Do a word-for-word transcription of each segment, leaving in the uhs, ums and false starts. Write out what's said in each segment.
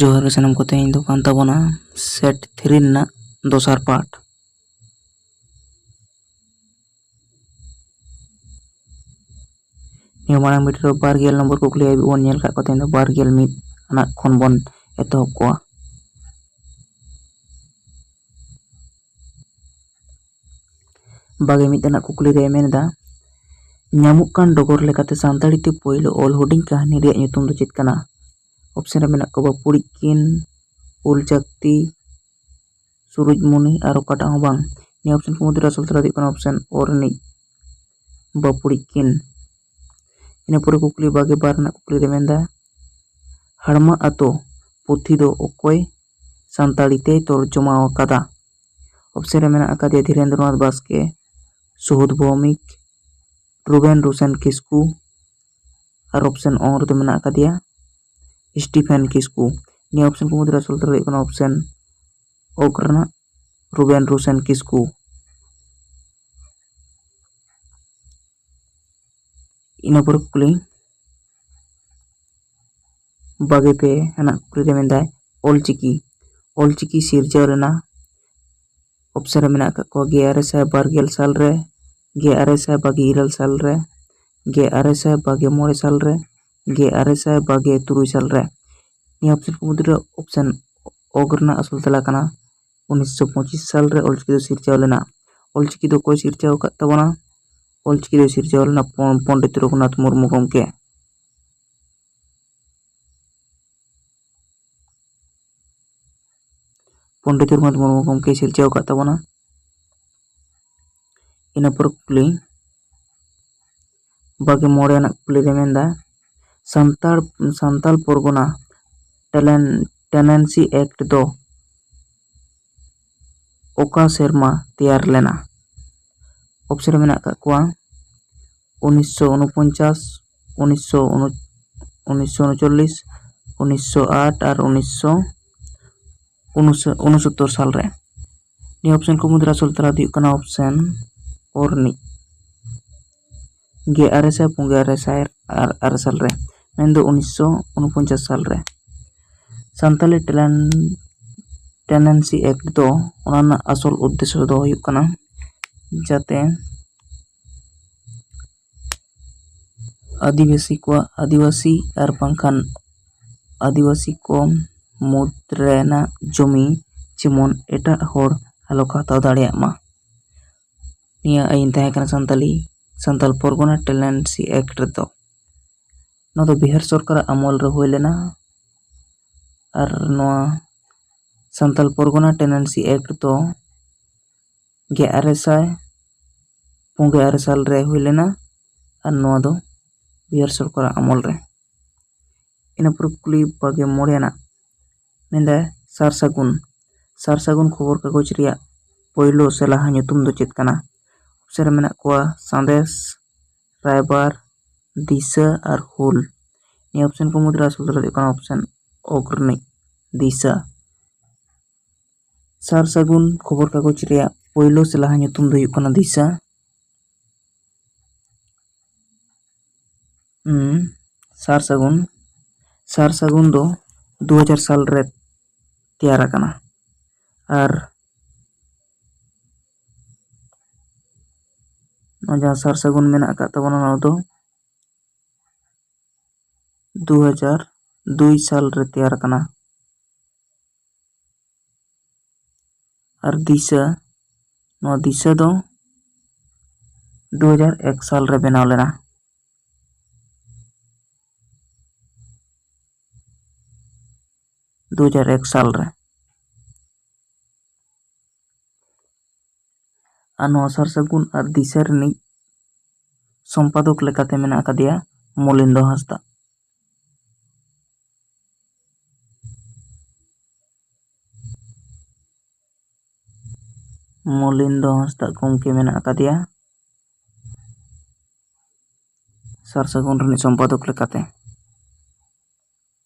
ᱡᱚᱦᱟᱨ ᱜᱮ ᱥᱟᱱᱟᱢ ᱠᱚ᱾ ᱛᱮᱦᱮᱧ ᱫᱚ ᱠᱟᱱ ᱛᱟᱵᱚᱱᱟ ᱥᱮᱴ ᱛᱷᱨᱤ ᱨᱮᱱᱟᱜ ᱫᱚᱥᱟᱨ ᱯᱟᱨᱴ᱾ ᱱᱤᱭᱟᱹ ᱢᱟᱲᱟᱝ ᱵᱷᱤᱰᱤᱭᱳ ᱨᱮ ᱵᱟᱨ ᱜᱮᱞ ᱱᱚᱢᱵᱚᱨ ᱠᱩᱠᱞᱤ ᱦᱟᱹᱵᱤᱡ ᱵᱚᱱ ᱧᱮᱞ ᱠᱟᱜ ᱠᱚᱣᱟ᱾ ᱛᱮᱦᱮᱧ ᱫᱚ ᱵᱟᱨ ᱜᱮᱞ ᱢᱤᱫ ᱟᱱᱟᱜ ᱠᱷᱚᱱ ᱵᱚᱱ ᱮᱛᱚᱦᱚᱵ ᱠᱚᱣᱟ᱾ ᱵᱟᱜᱮ ᱢᱤᱫ ᱟᱱᱟᱜ ᱠᱩᱠᱞᱤ ᱨᱮ ᱢᱮᱱ ᱮᱫᱟ, ᱧᱟᱢᱚᱜ ᱠᱟᱱ ᱰᱚᱜᱚᱨ ᱞᱮᱠᱟᱛᱮ ᱥᱟᱱᱛᱟᱲᱤ ᱛᱮ ᱯᱳᱭᱞᱳ ᱚᱞ ᱦᱩᱰᱤᱧ ᱠᱟᱹᱦᱱᱤ ᱨᱮᱭᱟᱜ ᱧᱩᱛᱩᱢ ᱫᱚ ᱪᱮᱫ ᱠᱟᱱᱟ? ᱚᱯᱥᱮᱱ ᱨᱮ ᱢᱮᱱᱟᱜ ᱠᱚᱣᱟ ᱵᱟᱯᱩᱲᱤᱡ ᱠᱤᱱ, ᱩᱞ ᱪᱟᱠᱛᱤ, ᱥᱩᱨᱩᱡᱽ ᱢᱩᱱᱤ ᱟᱨ ᱚᱠᱟᱴᱟᱜ ᱦᱚᱸ ᱵᱟᱝ᱾ ᱱᱤᱭᱟᱹ ᱚᱯᱥᱮᱱ ᱠᱚ ᱢᱩᱫᱽᱨᱮ ᱟᱥᱚᱞ ᱛᱮᱞᱟ ᱫᱚ ᱦᱩᱭᱩᱜ ᱠᱟᱱᱟ ᱚᱯᱥᱮᱱ ᱚ ᱨᱤᱱᱤᱡ ᱵᱟᱯᱩᱲᱤᱡ ᱠᱤᱱ᱾ ᱤᱱᱟᱹ ᱯᱚᱨᱮ ᱠᱩᱠᱞᱤ ᱵᱟᱜᱮ ᱵᱟᱨ ᱨᱮᱱᱟᱜ ᱠᱩᱠᱞᱤ ᱨᱮ ᱢᱮᱱᱫᱟ, ᱦᱟᱲᱢᱟ ᱟᱛᱳ ᱯᱩᱛᱷᱤ ᱫᱚ ᱚᱠᱚᱭ ᱥᱟᱱᱛᱟᱲᱤ ᱛᱮᱭ ᱛᱚᱨᱡᱚᱢᱟ ᱟᱠᱟᱫᱟ? ᱚᱯᱥᱮᱱ ᱨᱮ ᱢᱮᱱᱟᱜ ᱟᱠᱟᱫᱮᱭᱟ ᱫᱷᱤᱨᱮᱱᱫᱨᱚᱱᱟᱛᱷ ᱵᱟᱥᱠᱮ, ᱥᱩᱦᱩᱫ ᱵᱷᱳᱣᱢᱤᱠ, ᱨᱩᱵᱮᱱ ᱨᱳᱥᱮᱱ ᱠᱤᱥᱠᱩ, ᱟᱨ ᱚᱯᱥᱮᱱ ᱚ ᱨᱮᱫᱚ ᱢᱮᱱᱟᱜ ᱟᱠᱟᱫᱮᱭᱟ ᱥᱴᱤᱯᱷᱮᱱ ᱠᱤᱥᱠᱩ᱾ ᱱᱤᱭᱟᱹ ᱚᱯᱥᱮᱱ ᱠᱚ ᱢᱩᱫᱽᱨᱮ ᱟᱥᱚᱞ ᱛᱮᱞᱟ ᱦᱩᱭᱩᱜ ᱠᱟᱱᱟ ᱚᱯᱥᱮᱱ ᱚᱠ ᱨᱮᱱᱟᱜ ᱨᱩᱵᱮᱱ ᱨᱳᱥᱮᱱ ᱠᱤᱥᱠᱩ᱾ ᱤᱱᱟᱹ ᱯᱚᱨᱮ ᱠᱩᱠᱞᱤ ᱵᱟᱜᱮ ᱯᱮ ᱟᱱᱟᱜ ᱠᱩᱠᱞᱤ ᱨᱮ ᱢᱮᱱᱫᱟᱭ, ᱚᱞᱪᱤᱠᱤ, ᱚᱞᱪᱤᱠᱤ ᱥᱤᱨᱡᱟᱹᱣ ᱞᱮᱱᱟ᱾ ᱚᱯᱥᱮᱱ ᱨᱮ ᱢᱮᱱᱟᱜ ᱟᱠᱟᱫ ᱠᱚᱣᱟ ᱜᱮᱞ ᱟᱨᱮ ᱥᱟᱭ ᱵᱟᱨ ᱜᱮᱞ ᱥᱟᱞ ᱨᱮ, ᱜᱮᱞ ᱟᱨᱮ ᱥᱟᱭ ᱵᱟᱨ ᱜᱮᱞ ᱤᱨᱟᱹᱞ ᱥᱟᱞ ᱨᱮ, ᱜᱮᱞ ᱟᱨᱮ ᱥᱟᱭ ᱵᱟᱨ ᱜᱮᱞ ᱢᱚᱬᱮ ᱥᱟᱞ ᱨᱮ, ᱜᱮᱞ ᱟᱨᱮ ᱥᱟᱭ ᱵᱟᱨ ᱜᱮᱞ ᱛᱩᱨᱩᱭ ᱥᱟᱞ ᱨᱮ᱾ ᱱᱤᱭᱟᱹ ᱚᱯᱥᱮᱱ ᱠᱚ ᱢᱩᱫᱽᱨᱮ ᱚᱯᱥᱮᱱ ᱚᱜ ᱨᱮᱱᱟᱜ ᱟᱥᱚᱞ ᱛᱮᱞᱟ ᱠᱟᱱᱟ ᱩᱱᱤᱥᱥᱚ ᱯᱚᱸᱪᱤᱥ ᱥᱟᱞ ᱨᱮ ᱚᱞᱪᱤᱠᱤ ᱫᱚ ᱥᱤᱨᱡᱟᱣ ᱞᱮᱱᱟ᱾ ᱚᱞᱪᱤᱠᱤ ᱫᱚ ᱚᱠᱚᱭ ᱥᱤᱨᱡᱟᱣ ᱟᱠᱟᱫ ᱛᱟᱵᱚᱱᱟ? ᱚᱞᱪᱤᱠᱤ ᱫᱚ ᱥᱤᱨᱡᱟᱣ ᱞᱮᱱᱟ ᱯᱚ-, ᱯᱚᱱᱰᱤᱛ ᱨᱚᱜᱷᱩᱱᱟᱛᱷ ᱢᱩᱨᱢᱩ ᱜᱚᱢᱠᱮ᱾ ᱯᱚᱱᱰᱤᱛ ᱨᱚᱜᱷᱩᱱᱟᱛᱷ ᱢᱩᱨᱢᱩ ᱜᱚᱢᱠᱮᱭ ᱥᱤᱨᱡᱟᱹᱣ ᱟᱠᱟᱫ ᱛᱟᱵᱚᱱᱟ᱾ ᱤᱱᱟᱹ ᱯᱚᱨᱮ ᱠᱩᱠᱞᱤ, ᱵᱟᱜᱮ ᱢᱚᱬᱮ ᱟᱱᱟᱜ ᱠᱩᱠᱞᱤ ᱨᱮ ᱢᱮᱱᱫᱟ, ᱥᱟᱱᱛᱟᱲ, ᱥᱟᱱᱛᱟᱲ ᱯᱚᱨᱜᱚᱱᱟ ᱴᱮᱞᱮᱱ-, ᱴᱮᱱᱮᱱᱥᱤ ᱮᱠᱴ ᱫᱚ ᱚᱠᱟ ᱥᱮᱨᱢᱟ ᱛᱮᱭᱟᱨ ᱞᱮᱱᱟ? ᱚᱯᱥᱮᱱ ᱨᱮ ᱢᱮᱱᱟᱜ ᱟᱠᱟᱫ ᱠᱚᱣᱟ ᱩᱱᱤᱥᱥᱚ ᱩᱱᱩᱯᱚᱧᱪᱟᱥ, ᱩᱱᱤᱥᱥᱚ ᱩᱱᱩ-, ᱩᱱᱤᱥᱥᱚ ᱩᱱᱩᱪᱚᱞᱞᱤᱥ, ᱩᱱᱤᱥᱥᱚ ᱟᱴ ᱟᱨ ᱩᱱᱤᱥᱥᱚ ᱩᱱᱩᱥᱚ-, ᱩᱱᱩᱥᱚᱛᱛᱚᱨ ᱥᱟᱞ ᱨᱮ᱾ ᱱᱤᱭᱟᱹ ᱚᱯᱥᱮᱱ ᱠᱚ ᱢᱩᱫᱽᱨᱮ ᱟᱥᱚᱞ ᱛᱮᱞᱟ ᱫᱚ ᱦᱩᱭᱩᱜ ᱠᱟᱱᱟ ᱚᱯᱥᱮᱱ ᱚ ᱨᱤᱱᱤᱡ ᱜᱮᱞ ᱟᱨᱮ ᱥᱟᱭ ᱯᱩᱱ ᱜᱮᱞ ᱟᱨᱮ ᱥᱟᱭ ᱟᱨ ᱟᱨᱮ ᱥᱟᱞ ᱨᱮ, ᱢᱮᱱᱫᱚ ᱩᱱᱤᱥᱥᱚ ᱩᱱᱩᱯᱚᱧᱪᱟᱥ ᱥᱟᱞ ᱨᱮ᱾ ᱥᱟᱱᱛᱟᱞᱤ ᱴᱮᱞᱮᱱ ᱴᱮᱱᱮᱱᱥᱤ ᱮᱠᱴ ᱫᱚ, ᱚᱱᱟ ᱨᱮᱱᱟᱜ ᱟᱥᱚᱞ ᱩᱫᱽᱫᱮᱥᱥᱚ ᱫᱚ ᱦᱩᱭᱩᱜ ᱠᱟᱱᱟ ᱡᱟᱛᱮ ᱟᱹᱫᱤᱵᱟᱹᱥᱤ ᱠᱚᱣᱟᱜ, ᱟᱹᱫᱤᱵᱟᱹᱥᱤ ᱟᱨ ᱵᱟᱝᱠᱷᱟᱱ ᱟᱹᱫᱤᱵᱟᱹᱥᱤ ᱠᱚ ᱢᱩᱫᱽ ᱨᱮᱱᱟᱜ ᱡᱚᱢᱤ ᱡᱮᱢᱚᱱ ᱮᱴᱟᱜ ᱦᱚᱲ ᱟᱞᱚ ᱠᱚ ᱦᱟᱛᱟᱣ ᱫᱟᱲᱮᱭᱟᱜ ᱢᱟ᱾ ᱱᱤᱭᱟᱹ ᱟᱹᱭᱤᱱ ᱛᱟᱦᱮᱸ ᱠᱟᱱᱟ ᱥᱟᱱᱛᱟᱞᱤ, ᱥᱟᱱᱛᱟᱞ ᱯᱚᱨᱜᱚᱱᱟ ᱴᱮᱱᱮᱱᱥᱤ ᱮᱠᱴ ᱨᱮᱫᱚ᱾ ᱱᱚᱣᱟ ᱫᱚ ᱵᱤᱦᱟᱨ ᱥᱚᱨᱠᱟᱨᱟᱜ ᱟᱢᱚᱞ ᱨᱮ ᱦᱩᱭ ᱞᱮᱱᱟ᱾ ᱟᱨ ᱱᱚᱣᱟ ᱥᱟᱱᱛᱟᱞ ᱯᱚᱨᱜᱚᱱᱟ ᱴᱮᱱᱮᱱᱥᱤ ᱮᱠᱴ ᱫᱚ ᱜᱮᱞ ᱟᱨᱮ ᱥᱟᱭ ᱯᱩᱱ ᱜᱮᱞ ᱟᱨᱮ ᱥᱟᱞ ᱨᱮ ᱦᱩᱭ ᱞᱮᱱᱟ᱾ ᱟᱨ ᱱᱚᱣᱟ ᱫᱚ ᱵᱤᱦᱟᱨ ᱥᱚᱨᱠᱟᱨᱟᱜ ᱟᱢᱚᱞ ᱨᱮ᱾ ᱤᱱᱟᱹ ᱯᱚᱨᱮ ᱠᱩᱠᱞᱤ ᱵᱟᱜᱮ ᱢᱚᱬᱮ ᱟᱱᱟᱜ ᱢᱮᱱᱫᱟᱭ ᱥᱟᱨ ᱥᱟᱹᱜᱩᱱ, ᱥᱟᱨ ᱥᱟᱹᱜᱩᱱ ᱠᱷᱚᱵᱚᱨ ᱠᱟᱜᱚᱡᱽ ᱨᱮᱭᱟᱜ ᱯᱳᱭᱞᱳ ᱥᱮ ᱞᱟᱦᱟ ᱧᱩᱛᱩᱢ ᱫᱚ ᱪᱮᱫ ᱠᱟᱱᱟ? ᱚᱯᱥᱮᱱ ᱨᱮ ᱢᱮᱱᱟᱜ ᱠᱚᱣᱟ ᱥᱟᱸᱫᱮᱥ, ᱨᱟᱭᱵᱟᱨ, ᱫᱤᱥᱟᱹ ᱟᱨ ᱦᱩᱞ᱾ ᱱᱤᱭᱟᱹ ᱚᱯᱥᱮᱱ ᱠᱚ ᱢᱩᱫᱽᱨᱮ ᱟᱥᱚᱞ ᱫᱚ ᱦᱩᱭᱩᱜ ᱠᱟᱱᱟ ᱚᱯᱥᱮᱱ ᱚᱜ ᱨᱤᱱᱤᱡ ᱫᱤᱥᱟᱹ᱾ ᱥᱟᱨ ᱥᱟᱹᱜᱩᱱ ᱠᱷᱚᱵᱚᱨ ᱠᱟᱜᱚᱡᱽ ᱨᱮᱭᱟᱜ ᱯᱳᱭᱞᱳ ᱥᱮ ᱞᱟᱦᱟ ᱧᱩᱛᱩᱢ ᱫᱚ ᱦᱩᱭᱩᱜ ᱠᱟᱱᱟ ᱫᱤᱥᱟᱹ᱾ ᱦᱩᱸ, ᱥᱟᱨ ᱥᱟᱹᱜᱩᱱ, ᱥᱟᱨ ᱥᱟᱹᱜᱩᱱ ᱫᱚ ᱫᱩ ᱦᱟᱡᱟᱨ ᱥᱟᱞ ᱨᱮ ᱛᱮᱭᱟᱨ ᱟᱠᱟᱱᱟ᱾ ᱟᱨ ᱱᱚᱣᱟ ᱡᱟᱦᱟᱸ ᱥᱟᱨ ᱥᱟᱹᱜᱩᱱ ᱢᱮᱱᱟᱜ ᱟᱠᱟᱫ ᱛᱟᱵᱚᱱᱟ, ᱱᱚᱣᱟ ᱫᱚ ᱫᱩ ᱦᱟᱡᱟᱨ ᱫᱩᱭ ᱥᱟᱞ ᱨᱮ ᱛᱮᱭᱟᱨ ᱟᱠᱟᱱᱟ᱾ ᱟᱨ ᱫᱤᱥᱟᱹ, ᱱᱚᱣᱟ ᱫᱤᱥᱟᱹ ᱫᱚ ᱫᱩ ᱦᱟᱡᱟᱨ ᱮᱠ ᱥᱟᱞ ᱨᱮ ᱵᱮᱱᱟᱣ ᱞᱮᱱᱟ᱾ ᱫᱩ ᱦᱟᱡᱟᱨ ᱮᱠ ᱥᱟᱞ ᱨᱮ᱾ ᱟᱨ ᱱᱚᱣᱟ ᱥᱟᱨ ᱥᱟᱹᱜᱩᱱ ᱟᱨ ᱫᱤᱥᱟᱹ ᱨᱤᱱᱤᱡ ᱥᱚᱢᱯᱟᱫᱚᱠ ᱞᱮᱠᱟᱛᱮ ᱢᱮᱱᱟᱜ ᱟᱠᱟᱫᱮᱭᱟ ᱢᱚᱞᱤᱱᱫᱚ ᱦᱟᱸᱥᱫᱟ᱾ ᱢᱚᱞᱤᱱᱫᱚ ᱦᱟᱸᱥᱫᱟ ᱜᱚᱢᱠᱮ ᱢᱮᱱᱟᱜ ᱟᱠᱟᱫᱮᱭᱟ ᱥᱟᱨ ᱥᱟᱹᱜᱩᱱ ᱨᱤᱱᱤᱡ ᱥᱚᱢᱯᱟᱫᱚᱠ ᱞᱮᱠᱟᱛᱮ᱾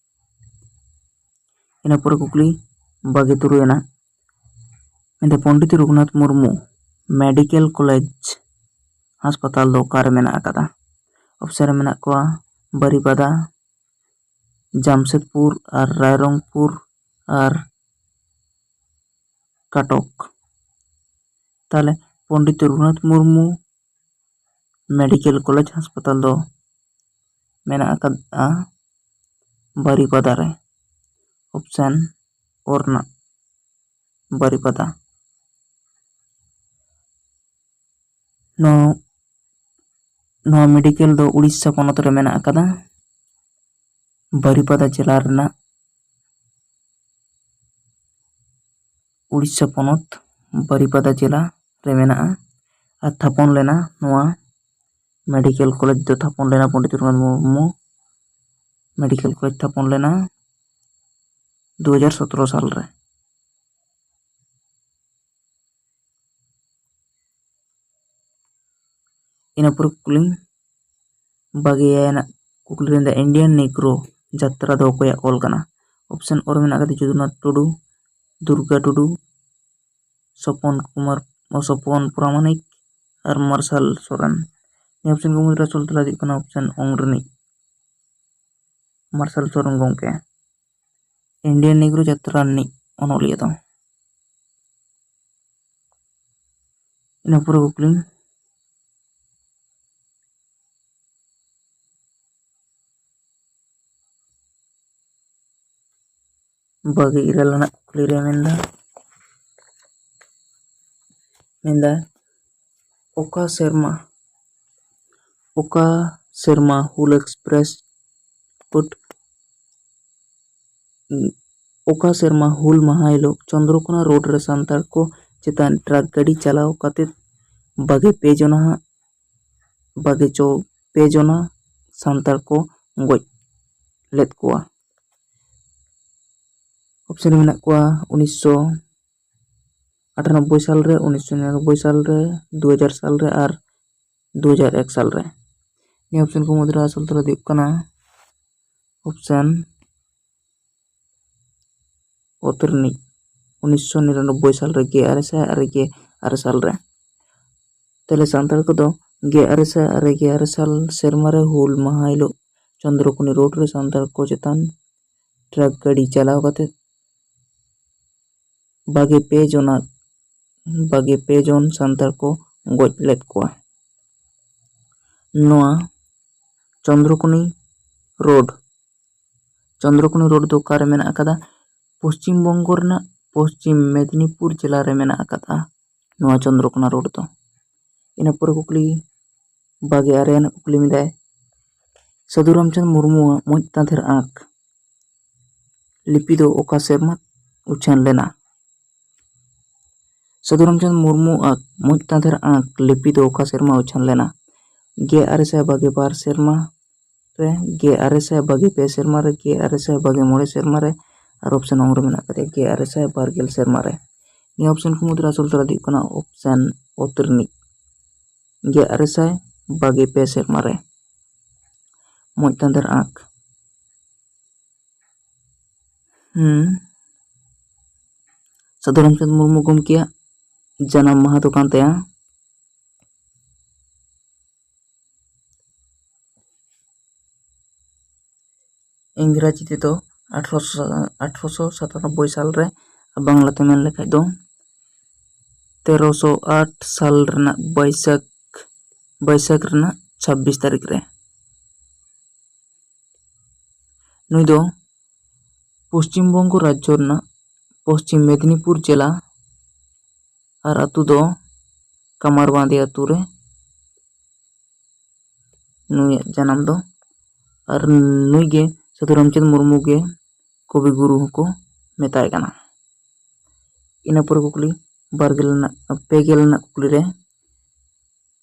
ᱤᱱᱟᱹ ᱯᱚᱨᱮ ᱠᱩᱠᱞᱤ ᱵᱟᱜᱮ ᱛᱩᱨᱩᱭ ᱟᱱᱟᱜ, ᱢᱮᱱᱫᱟ ᱯᱚᱱᱰᱤᱛ ᱨᱚᱜᱷᱩᱱᱟᱛᱷ ᱢᱩᱨᱢᱩ ᱢᱮᱰᱤᱠᱮᱞ ᱠᱚᱞᱮᱡᱽ ᱦᱟᱥᱯᱟᱛᱟᱞ ᱫᱚ ᱚᱠᱟᱨᱮ ᱢᱮᱱᱟᱜ ᱟᱠᱟᱫᱟ? ᱚᱯᱥᱮᱱ ᱨᱮ ᱢᱮᱱᱟᱜ ᱠᱚᱣᱟ ᱵᱟᱨᱤᱯᱟᱫᱟ, ᱡᱟᱢᱥᱮᱫᱽᱯᱩᱨ ᱟᱨ ᱨᱟᱭᱨᱚᱝᱯᱩᱨ ᱟᱨ ᱠᱟᱴᱚᱠ᱾ ᱛᱟᱦᱞᱮ ᱯᱚᱱᱰᱤᱛ ᱨᱚᱜᱷᱩᱱᱟᱛᱷ ᱢᱩᱨᱢᱩ ᱢᱮᱰᱤᱠᱮᱞ ᱠᱚᱞᱮᱡᱽ ᱦᱟᱥᱯᱟᱛᱟᱞ ᱫᱚ ᱢᱮᱱᱟᱜ ᱟᱠᱟᱫᱼᱟ ᱵᱟᱨᱤᱯᱟᱫᱟ ᱨᱮ᱾ ᱚᱯᱥᱮᱱ ᱚ ᱨᱮᱱᱟᱜ ᱵᱟᱨᱤᱯᱟᱫᱟ᱾ ᱱᱚᱣᱟ, ᱱᱚᱣᱟ ᱢᱮᱰᱤᱠᱮᱞ ᱫᱚ ᱩᱲᱤᱥᱥᱟ ᱯᱚᱱᱚᱛ ᱨᱮ ᱢᱮᱱᱟᱜ ᱟᱠᱟᱫᱟ᱾ ᱵᱟᱨᱤᱯᱟᱫᱟ ᱡᱮᱞᱟ ᱨᱮᱱᱟᱜ, ᱩᱲᱤᱥᱥᱟ ᱯᱚᱱᱚᱛ ᱵᱟᱨᱤᱯᱟᱫᱟ ᱡᱮᱞᱟ ᱨᱮ ᱢᱮᱱᱟᱜᱼᱟ᱾ ᱟᱨ ᱛᱷᱟᱯᱚᱱ ᱞᱮᱱᱟ ᱱᱚᱣᱟ ᱢᱮᱰᱤᱠᱮᱞ ᱠᱚᱞᱮᱡᱽ ᱫᱚ ᱛᱷᱟᱯᱚᱱ ᱞᱮᱱᱟ ᱯᱚᱱᱰᱤᱛ ᱨᱚᱜᱷᱩᱱᱟᱛᱷ ᱢᱩᱨᱢᱩ ᱢᱮᱰᱤᱠᱮᱞ ᱠᱚᱞᱮᱡᱽ ᱛᱷᱟᱯᱚᱱ ᱞᱮᱱᱟ ᱫᱩ ᱦᱟᱡᱟᱨ ᱥᱚᱛᱨᱚ ᱥᱟᱞ ᱨᱮ᱾ ᱤᱱᱟᱹ ᱯᱚᱨᱮ ᱠᱩᱠᱞᱤ, ᱵᱟᱨᱜᱮ ᱮᱭᱟᱭ ᱟᱱᱟᱜ ᱠᱩᱠᱞᱤ ᱨᱮ ᱫᱚ ᱤᱱᱰᱤᱭᱟᱱ ᱱᱤᱜᱽᱨᱳ ᱡᱟᱛᱨᱟ ᱫᱚ ᱚᱠᱚᱭᱟᱜ ᱚᱞ ᱠᱟᱱᱟ? ᱚᱯᱥᱮᱱ ᱚ ᱨᱮ ᱢᱮᱱᱟᱜ ᱟᱠᱟᱫᱟ ᱡᱚᱫᱩᱱᱟᱛᱷ ᱴᱩᱰᱩ, ᱫᱩᱨᱜᱟ ᱴᱩᱰᱩ, ᱥᱚᱯᱚᱱ ᱠᱩᱢᱟᱨ, ᱥᱚᱯᱚᱱ ᱯᱨᱟᱢᱟᱱᱤᱠ ᱟᱨ ᱢᱟᱨᱥᱟᱞ ᱥᱚᱨᱮᱱ᱾ ᱱᱤᱭᱟᱹ ᱚᱯᱥᱮᱱ ᱠᱚ ᱢᱩᱫᱽᱨᱮ ᱟᱥᱚᱞ ᱛᱮᱞᱟ ᱦᱩᱭᱩᱜ ᱠᱟᱱᱟ ᱚᱯᱥᱮᱱ ᱚᱝ ᱨᱤᱱᱤᱡ ᱢᱟᱨᱥᱟᱞ ᱥᱚᱨᱮᱱ ᱜᱚᱢᱠᱮ᱾ ᱤᱱᱰᱤᱭᱟᱱ ᱱᱤᱜᱽᱨᱳ ᱡᱟᱛᱨᱟ ᱨᱤᱱᱤᱡ ᱚᱱᱚᱞᱤᱭᱟᱹ ᱫᱚ᱾ ᱤᱱᱟᱹ ᱯᱚᱨᱮ ᱠᱩᱠᱞᱤ, ᱵᱟᱨᱜᱮ ᱤᱨᱟᱹᱞ ᱟᱱᱟᱜ ᱠᱩᱠᱞᱤ ᱨᱮ ᱢᱮᱱᱫᱟ, ᱢᱮᱱᱫᱟ, ᱚᱠᱟ ᱥᱮᱨᱢᱟ, ᱚᱠᱟ ᱥᱮᱨᱢᱟ ᱦᱩᱞ ᱮᱠᱥᱯᱨᱮᱥ ᱯᱩᱴ, ᱚᱠᱟ ᱥᱮᱨᱢᱟ ᱦᱩᱞ ᱢᱟᱦᱟ ᱦᱤᱞᱳᱜ ᱪᱚᱱᱫᱨᱚᱠᱳᱱᱟ ᱨᱳᱰ ᱨᱮ ᱥᱟᱱᱛᱟᱲ ᱠᱚ ᱪᱮᱛᱟᱱ ᱴᱨᱟᱠ ᱜᱟᱹᱰᱤ ᱪᱟᱞᱟᱣ ᱠᱟᱛᱮ ᱵᱟᱜᱮ ᱯᱮ ᱡᱚᱱᱟ ᱦᱟᱸᱜ, ᱵᱟᱜᱮ ᱪᱚ-, ᱯᱮ ᱡᱚᱱᱟ ᱥᱟᱱᱛᱟᱲ ᱠᱚ ᱜᱚᱡ ᱞᱮᱫ ᱠᱚᱣᱟ? ᱚᱯᱥᱮᱱ ᱨᱮ ᱢᱮᱱᱟᱜ ᱠᱚᱣᱟ ᱩᱱᱤᱥᱥᱚ ᱟᱴᱟᱱᱚᱵᱵᱳᱭ ᱥᱟᱞ ᱨᱮ, ᱩᱱᱤᱥᱥᱚ ᱱᱤᱨᱟᱱᱚᱵᱵᱳᱭ ᱥᱟᱞ ᱨᱮ, ᱫᱩ ᱦᱟᱡᱟᱨ ᱥᱟᱞ ᱨᱮ ᱟᱨ ᱫᱩ ᱦᱟᱡᱟᱨ ᱮᱠ ᱥᱟᱞ ᱨᱮ᱾ ᱱᱤᱭᱟᱹ ᱚᱯᱥᱮᱱ ᱠᱚ ᱢᱩᱫᱽᱨᱮ ᱟᱥᱚᱞ ᱛᱮᱞᱟ ᱫᱚ ᱦᱩᱭᱩᱜ ᱠᱟᱱᱟ ᱚᱯᱥᱮᱱ ᱚᱛ ᱨᱤᱱᱤᱡ ᱩᱱᱤᱥᱥᱚ ᱱᱤᱨᱟᱱᱚᱵᱵᱳᱭ ᱥᱟᱞ ᱨᱮ, ᱜᱮ ᱟᱨᱮ ᱥᱟᱭ ᱟᱨᱮ ᱜᱮ ᱟᱨᱮ ᱥᱟᱞ ᱨᱮ᱾ ᱛᱟᱦᱞᱮ ᱥᱟᱱᱛᱟᱲ ᱠᱚᱫᱚ ᱜᱮ ᱟᱨᱮ ᱥᱟᱭ ᱟᱨᱮ ᱜᱮ ᱟᱨᱮ ᱥᱟᱞ ᱥᱮᱨᱢᱟ ᱨᱮ ᱦᱩᱞ ᱢᱟᱦᱟ ᱦᱤᱞᱳᱜ ᱪᱚᱱᱫᱨᱚᱠᱚᱱᱤ ᱨᱳᱰ ᱨᱮ ᱥᱟᱱᱛᱟᱲ ᱠᱚ ᱪᱮᱛᱟᱱ ᱴᱨᱟᱠ ᱜᱟᱹᱰᱤ ᱪᱟᱞᱟᱣ ᱠᱟᱛᱮ ᱵᱟᱜᱮ ᱯᱮ ᱡᱚᱱᱟᱜ ᱵᱟᱜᱮ ᱯᱮ ᱡᱚᱱ ᱥᱟᱱᱛᱟᱲ ᱠᱚ ᱜᱚᱡ ᱞᱮᱫ ᱠᱚᱣᱟ᱾ ᱱᱚᱣᱟ ᱪᱚᱱᱫᱨᱚᱠᱚᱱᱤ ᱨᱳᱰ ᱪᱚᱱᱫᱨᱚᱠᱚᱱᱤ ᱨᱳᱰ ᱫᱚ ᱚᱠᱟᱨᱮ ᱢᱮᱱᱟᱜ ᱟᱠᱟᱫᱟ? ᱯᱚᱥᱪᱤᱢ ᱵᱚᱝᱜᱚ ᱨᱮᱱᱟᱜ ᱯᱚᱥᱪᱤᱢ ᱢᱮᱫᱽᱱᱤᱯᱩᱨ ᱡᱮᱞᱟ ᱨᱮ ᱢᱮᱱᱟᱜ ᱟᱠᱟᱫᱟ ᱱᱚᱣᱟ ᱪᱚᱱᱫᱨᱚᱠᱚᱱᱟ ᱨᱳᱰ ᱫᱚ᱾ ᱤᱱᱟᱹ ᱯᱚᱨᱮ ᱠᱩᱠᱞᱤ ᱵᱟᱜᱮ ᱟᱨᱮ ᱟᱱᱟᱜ ᱠᱩᱠᱞᱤ ᱢᱮᱱᱫᱟᱭ, ᱥᱟᱹᱫᱷᱩ ᱨᱟᱢᱪᱟᱸᱫᱽ ᱢᱩᱨᱢᱩᱣᱟᱜ ᱢᱚᱡᱽ ᱛᱟᱸᱫᱷᱮᱨ ᱟᱸᱠ ᱞᱤᱯᱤ ᱫᱚ ᱚᱠᱟ ᱥᱮᱨᱢᱟ ᱩᱪᱷᱟᱹᱱ ᱞᱮᱱᱟ? ᱥᱟᱹᱫᱷᱩ ᱨᱟᱢᱪᱟᱸᱫᱽ ᱢᱩᱨᱢᱩᱣᱟᱜ ᱢᱚᱡᱽ ᱛᱟᱸᱫᱷᱮᱨ ᱟᱸᱠ ᱞᱤᱯᱤ ᱫᱚ ᱚᱠᱟ ᱥᱮᱨᱢᱟ ᱩᱪᱷᱟᱹᱱ ᱞᱮᱱᱟ? ᱜᱮ ᱟᱨᱮ ᱥᱟᱭ ᱵᱟᱜᱮ ᱵᱟᱨ ᱥᱮᱨᱢᱟ ᱨᱮ, ᱜᱮ ᱟᱨᱮ ᱥᱟᱭ ᱵᱟᱜᱮ ᱯᱮ ᱥᱮᱨᱢᱟ ᱨᱮ, ᱜᱮ ᱟᱨᱮ ᱥᱟᱭ ᱵᱟᱜᱮ ᱢᱚᱬᱮ ᱥᱮᱨᱢᱟ ᱨᱮ, ᱟᱨ ᱚᱯᱥᱮᱱ ᱚᱝ ᱨᱮ ᱢᱮᱱᱟᱜ ᱟᱠᱟᱫᱮᱭᱟ ᱜᱮ ᱟᱨᱮ ᱥᱟᱭ ᱵᱟᱨ ᱜᱮᱞ ᱥᱮᱨᱢᱟ ᱨᱮ᱾ ᱱᱤᱭᱟᱹ ᱚᱯᱥᱮᱱ ᱠᱚ ᱢᱩᱫᱽᱨᱮ ᱟᱥᱚᱞ ᱛᱮᱞᱟ ᱫᱚ ᱦᱩᱭᱩᱜ ᱠᱟᱱᱟ ᱚᱯᱥᱮᱱ ᱚᱛ ᱨᱤᱱᱤᱡ ᱜᱮ ᱟᱨᱮ ᱥᱟᱭ ᱵᱟᱜᱮ ᱯᱮ ᱥᱮᱨᱢᱟ ᱨᱮ ᱢᱚᱡᱽ ᱛᱟᱸᱫᱮᱨ ᱟᱸᱠ᱾ ᱦᱩᱸ, ᱥᱟᱹᱫᱷᱩ ᱨᱟᱢᱪᱟᱸᱫᱽ ᱢᱩᱨᱢᱩ ᱜᱚᱢᱠᱮᱭᱟᱜ ᱡᱟᱱᱟᱢ ᱢᱟᱦᱟ ᱫᱚ ᱠᱟᱱ ᱛᱟᱭᱟ ᱤᱝᱨᱟᱡᱤ ᱛᱮᱫᱚ ᱟᱴᱷᱨᱚᱥᱚ ᱟᱴᱷᱨᱚᱥᱚ ᱥᱟᱛᱟᱱᱚᱵᱵᱳᱭ ᱥᱟᱞ ᱨᱮ, ᱟᱨ ᱵᱟᱝᱞᱟᱛᱮ ᱢᱮᱱ ᱞᱮᱠᱷᱟᱡ ᱫᱚ ᱛᱮᱨᱚᱥᱚ ᱟᱴ ᱥᱟᱞ ᱨᱮᱱᱟᱜ ᱵᱟᱹᱭᱥᱟᱹᱠᱷ ᱵᱟᱹᱭᱥᱟᱹᱠᱷ ᱨᱮᱱᱟᱜ ᱪᱷᱟᱵᱵᱤᱥ ᱛᱟᱹᱨᱤᱠᱷ ᱨᱮ᱾ ᱱᱩᱭ ᱫᱚ ᱯᱚᱥᱪᱤᱢ ᱵᱚᱝᱜᱚ ᱨᱟᱡᱽᱡᱚ ᱨᱮᱱᱟᱜ ᱯᱚᱥᱪᱤᱢ ᱢᱮᱫᱽᱱᱤᱯᱩᱨ ᱡᱮᱞᱟ ᱟᱨ ᱟᱹᱛᱩ ᱫᱚ ᱠᱟᱢᱟᱨᱵᱟᱸᱫᱤ ᱟᱹᱛᱩ ᱨᱮ ᱱᱩᱭᱟᱜ ᱡᱟᱱᱟᱢ ᱫᱚ᱾ ᱟᱨ ᱱᱩᱭ ᱜᱮ ᱥᱟᱹᱫᱷᱩ ᱨᱟᱢᱪᱟᱸᱫᱽ ᱢᱩᱨᱢᱩ ᱜᱮ ᱠᱚᱵᱤ ᱜᱩᱨᱩ ᱦᱚᱸᱠᱚ ᱢᱮᱛᱟᱭ ᱠᱟᱱᱟ᱾ ᱤᱱᱟᱹ ᱯᱚᱨᱮ ᱠᱩᱠᱞᱤ ᱵᱟᱨ ᱜᱮᱞ ᱨᱮᱱᱟᱜ, ᱯᱮ ᱜᱮᱞ ᱨᱮᱱᱟᱜ ᱠᱩᱠᱞᱤ ᱨᱮ